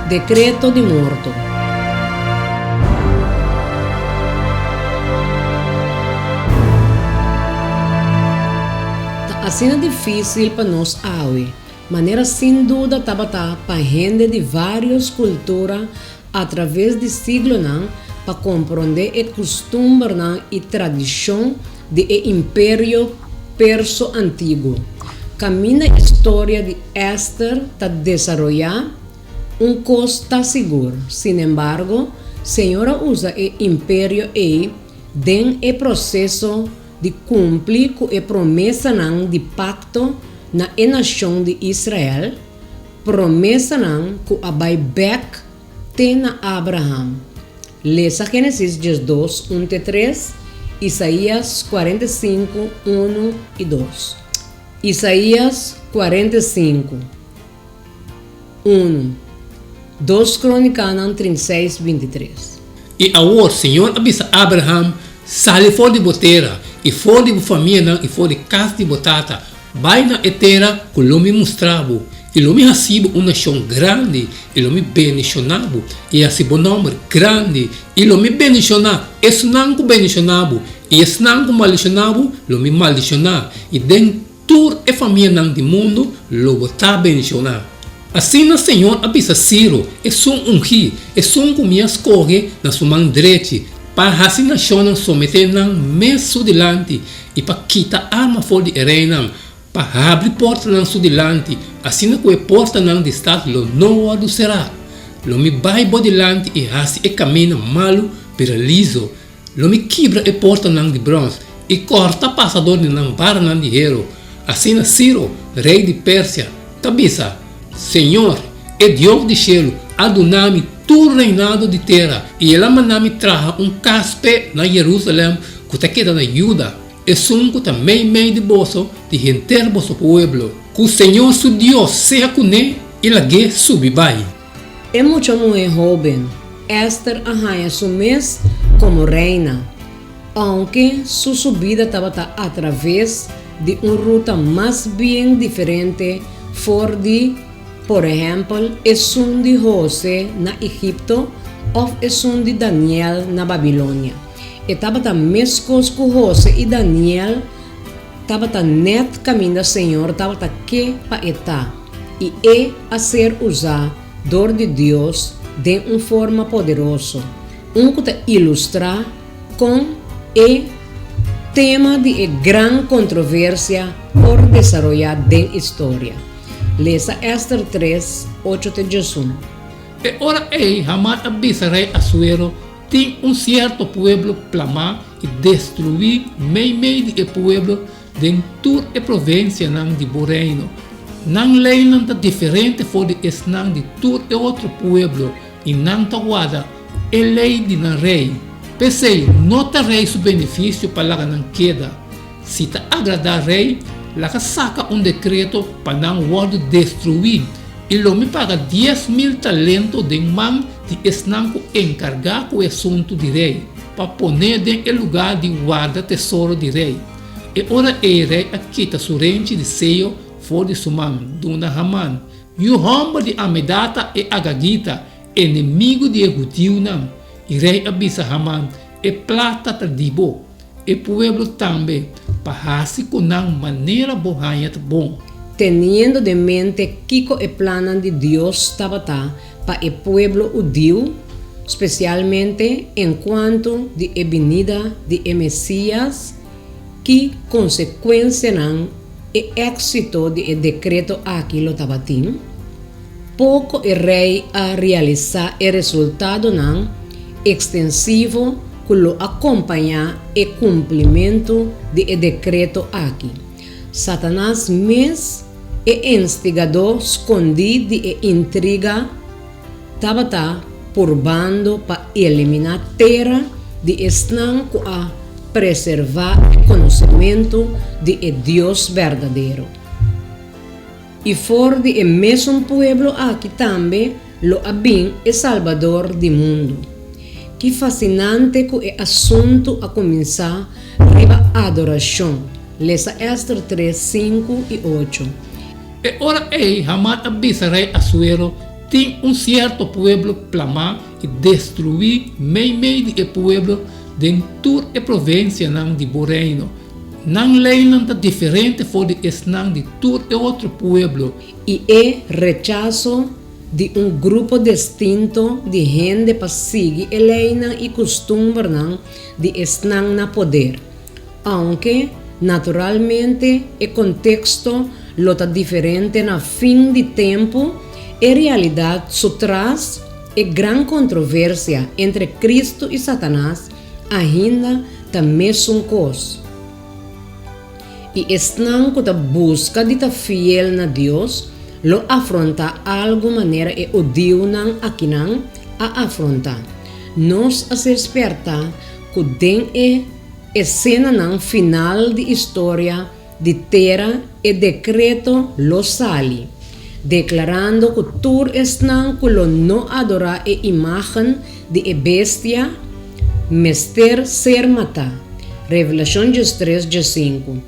Dekreto di morto. Ta asina difísil pa nos awe, manera sin duda tabata pa hende di vários kultura atraves di siglonan pa komprondé e kustumbernan i tradishon di e Imperio Perso antiguo. Kaminda e storia di Èster ta desaroyá, un kos ta sigur, sinembargo, Señor a usa e imperio ei den e proseso di kumpli ku e promesanan di pakto na e nashon di Israel, promesanan ku a bai bèk te na Abraham. Lesa Génesis 12, 1 te 3, Isaías 45, 1 i 2. Isaías 45, 1, 2 Krónikanan 36, 23. I awor Señor a bisa Abraham, Sali for di bo tera, i for di bo famianan, i for di kas di bo tata, bai na e tera ku lo mi mustra bo, i lo mi hasi bo un nashon grandi, i lo mi bendishoná bo, i hasi bo nòmber grandi, i lo mi bendishoná esnan ku bendishoná bo, i esnan ku maldishoná bo, lo mi maldishoná, i den Tur e famianan di mundu lo bo ta benshoná. Asina Señor a bisa Siro, esun ungí, esun ku mi a skohe na su man drechi, pa hasi nashonnan someté nan mes su dilanti i pa kita arma for di e reinan, pa habri portanan su dilanti, asina ku e portanan di stat lo no wòrdu será. Lo mi bai bo dilanti i hasi e kaminda malu bira liso. Lo mi kibra e portanan di bròns i kòrta pasa dor di nan baranan di heru. Asina Siro, rei di Persia, ta bisa, Señor, e Dios di shelu, a duna mi tur reinado di tera, i el a manda mi traha un kas p'e na Jerusalèm ku ta keda na Juda, esun ku ta meimei di boso di henter boso pueblo. Ku Señor su Dios sea kuné i lag'é subi bai. E mucha muhé hóben, Èster a haña su mes komo reina, ounke su subida tabata atraves di un ruta mas bien diferente for di, por ehèmpel, esun di Hose na Egipto òf esun di Daniel na Babilonia. E tabata meskos ku Hose i Daniel tabata nèt kaminda Señor tabata ke pa e ta, i e a ser usá dor di Dios den un forma poderoso, un ku ta ilustrá kon e tema di e gran kontroversia por desaroyá den historia. Lesa Ester 3, 8 te 11. E ora ei Haman a bisa rei Asuero, Tin un sierto pueblo plamá i destruí meimei di e pueblo Den tur e provinsianan di bo reino, nan leinan ta diferente for di esnan di tur e otro pueblo i nan ta warda e lei di nan rei. P'esei, no ta rei su benefisio pa laga nan keda. Si ta agradá rei, laga saka un dekreto pa nan wòrdu destruí, i lo mi paga 10,000 talento den man di esnan ku enkargá ku e asuntu di rei, pa pon'é den e lugá di warda tesoro di rei. E ora ei rei a kita su renchi di seyo for di su man, duna Haman, yu hòmber di Amedata e agagita, enemigu di e hudiunan. I rei a bisa Haman, E plata ta di bo, e pueblo tambe, pa hasi ku nan manera bo haña ta bon. Teniendo den mente kiko e plannan di Dios tabata pa e pueblo hudiu, spesialmente en kuantu di e binida di e Mesias, ki konsekuensianan e éksito di e dekreto aki lo tabatin? Poko e rei a realisá e resultadonan ekstensivo ku lo a kompañá e kumplimentu di e dekreto aki. Satanas mes, e instigadó skondí di e intriga, tabata purbando pa eliminá tera di esnan ku a preservá e konosementu di e Dios berdadero. I for di e mesun pueblo aki tambe lo a bin e Salbador di mundu. Ki fasinante ku e asuntu a kuminsá riba adorashon! Lesa Ester 3, 5 i 8. E ora ei Haman a bisa rei Asuero. Tin un sierto pueblo plamá i destruí meimei di e pueblo den tur e provinsianan di bo reino. Nan leinan ta diferente for di esnan di tur e otro pueblo. I e rechaso di un grupo distinto di hende pa sigui e leinan i kustumbernan di esnan na poder. Aunke, naturalmente, e konteksto lo ta diferente na fin di tempu, e realidat su tras e gran kontroversia entre Kristu i Satanas ainda ta mesun kos. I esnan ku ta buska di ta fiel na Dios lo afrontá algu manera e hudiunan akinan a afrontá. Nos a ser spièrtá ku den e esenanan final di historia di tera e dekreto lo sali, deklarando ku tur esnan ku lo no adorá e imágen di e bestia mester ser matá. Revelashon 13, 15.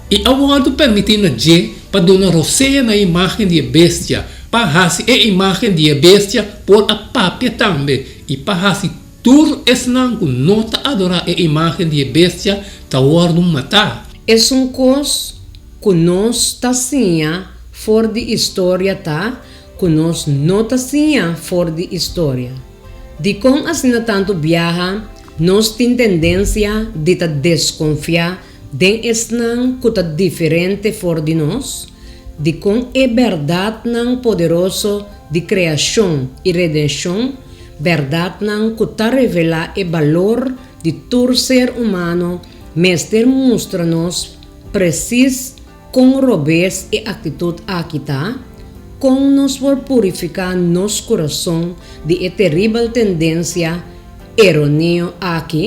I a wòrdu permití na dje pa duna rosea na e imágen di e bestia, pa hasi e imágen di e bestia por a papia tambe, i pa hasi Tur esnan ku no ta adorá e imágen di e bestia ta wòrdu matá. Esun kos ku nos ta siña for di historia ta ku nos no ta siña for di historia. Dikon asina tantu biaha nos tin tendensia di ta deskonfiá den esnan ku ta diferente for di nos? Dikon e bèrdatnan poderoso di kreashon i redenshon, bèrdatnan ku ta revelá e balor di tur ser humano, mester mustra nos presis kon robes e aktitut aki ta? Kon nos por purifiká nos kurason di e teribel tendensia eroneo aki?